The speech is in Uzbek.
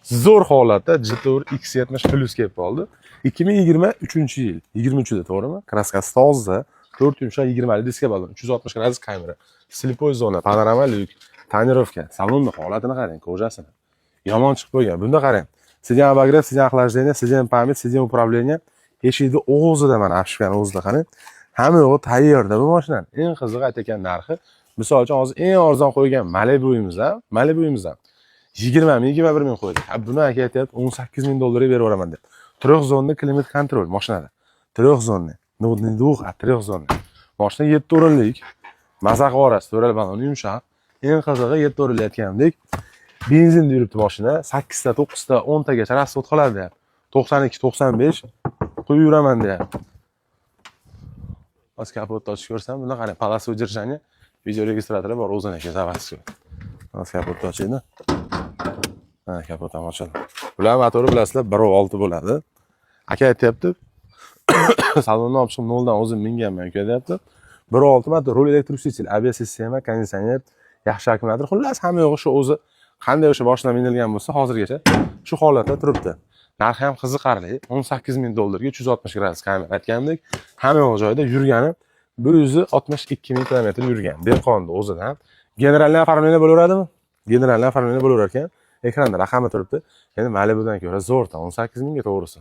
Zo'r holatda Jetour X70 Plus kelib qoldi. 2023-yil, 23da, to'g'rimi? Краска si toza, 4 yumshoq 20 diska balon, 360 gradus kamera, слепой зона, panorama lyuk, тонировка, salonni holatini qarang, кожа sini. Yomon chiqib qo'ygan. Bunda qarang. Сиденье обогрев, сиденье охлаждение, сиденье память, сиденье управление. Eshikni og'zida, mana, обшивка ni o'zida qarang. Hamma yo'g'i tayyorda bu mashinani. Eng qizig'i, aytayotgan narxi, misol uchun, hozir eng arzon qo'ygan Malibu'miz ham, Malibu'miz ham 20 ming, 21 ming qo'ydik. Ha, buni aka aytyapti, 18 ming dollarga berib yuboraman deb. Трехзонный климат контроль mashinada. Трехзонный. Ну, не двух, а трехзонный. Mashina 7 o'rinlik. Maza qilib yuborasiz, to'ral balon yumshoq. Eng qizig'i, 7 o'rinli aytganimdek, benzinda yuribdi mashina. 8 ta, 9 ta, 10 tagacha расход qiladi deyapti. 92, 95 qo'yib yuraman deyapti. Hozir kapotni ochib ko'rsam, bunda qarang, полоса удержания, видеорегистратор i bor o'ziniki, заводской. Hozir kapotni ochaydi. Ha, kapot ham ochildi. Bular motori, bilasizlar, 1.6 bo'ladi. Aka aytyapti, salonni olib chiqib noldan o'zim minganman, uka, deyapti. 1.6 motor, rul электроусилитель, ABS sistema, konditsioner, yaxshi akkumulyator, xullas, hamma yo'g'i shu o'zi qanday o'sha boshidan minilgan bo'lsa, hozirgacha shu holatda turibdi. Narxi ham qiziqarli. 18 ming dollarga 360 gradus kamera, aytganimdek, hamma yo'q joyida, yurgani 162 ming kilometr yurgan. Dehqonni o'zidan. Генеральный оформление bo'laveradimi? Генеральный оформление bo'laverar ekan. Ekranda raqami turibdi. Endi Malibudan ko'ra zo'rda 18 mingga, to'g'risi.